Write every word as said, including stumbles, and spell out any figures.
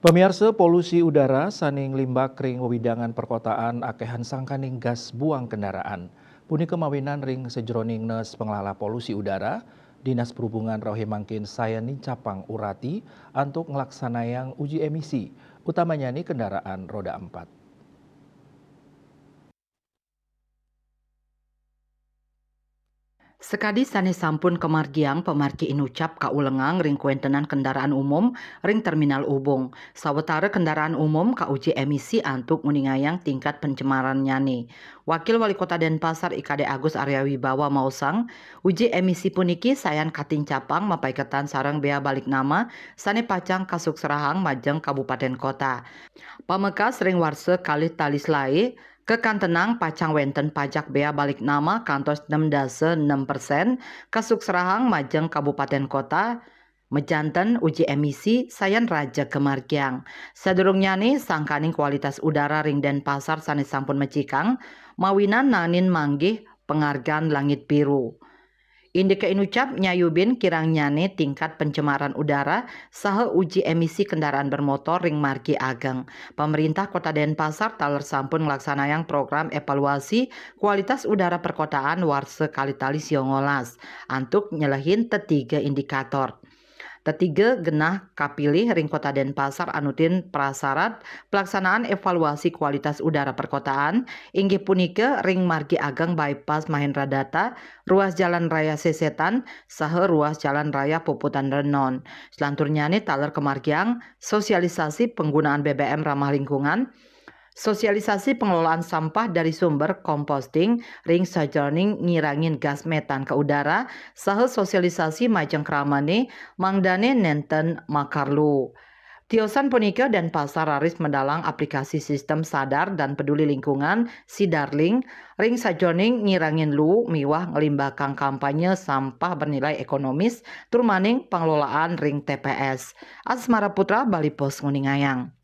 Pamiarsa, polusi udara sané nglimbak ring wewidangan perkotaan akéhan sangkaning gas buang kendaraan. Punika mawinan ring sajeroning nes pengelola polusi udara, Dinas Perhubungan rauhé mangkin sayan nincapang urati antuk nglaksanayang uji emisi, utamanyané kendaraan roda empat. Sakadi sané sampun kamargiang, pamargi inucap kaulengang ring kawéntenan kendaraan umum ring Terminal Ubung. Sawatara kendaraan umum kauji emisi antuk nguningayang tingkat pencemarannyané. Wakil Wali Kota Denpasar I K D Agus Arya Wibawa maosang, uji emisi puniki sayan katincapang mapaiketan sareng béa balik nama sané pacang kasuksrahang majeng kabupatén kota. Pamekas ring warsa kalih tali selaé, kakantenang pacang wénten pajak béa balik nama kantos nem dasa nem persén kasuksrahang majeng kabupatén kota, majanten uji emisi sayan raja kamargiang. Sadurungnyané, sangkaning kualitas udara ring Denpasar sané sampun macikang, mawinan naenin manggih pangargan langit biru. Indika inucap nyayubin kirangnyané tingkat pencemaran udara saha uji emisi kendaraan bermotor ring margi ageng. Pamerintah Kota Denpasar taler sampun nglaksanayang program evaluasi kualitas udara perkotaan warsa kalih tali sia ngolas antuk nyelehin tetiga indikator. Tetiga genah kapilih ring Kota Denpasar anutin prasarat pelaksanaan evaluasi kualitas udara perkotaan, inggih punika ring margi ageng bypass Mahendra Data, ruas Jalan Raya Sesetan, saha ruas Jalan Raya Puputan Renon. Selanturnyané taler kamargiang sosialisasi penggunaan B B M ramah lingkungan, sosialisasi pengelolaan sampah dari sumber, composting, ring sajeroning ngirangin gas metan ka udara, saha sosialisasi majeng kramané mangdané nénten makarlu. Tiosan punika, Denpasar raris medalang aplikasi sistem sadar dan peduli lingkungan, Sidarling, ring sajeroning ngirangin luu miwah nglimbakang kampanye sampah bernilai ekonomis tur maning pengelolaan ring T P S. Asmara Putra, Bali Post, nguningayang.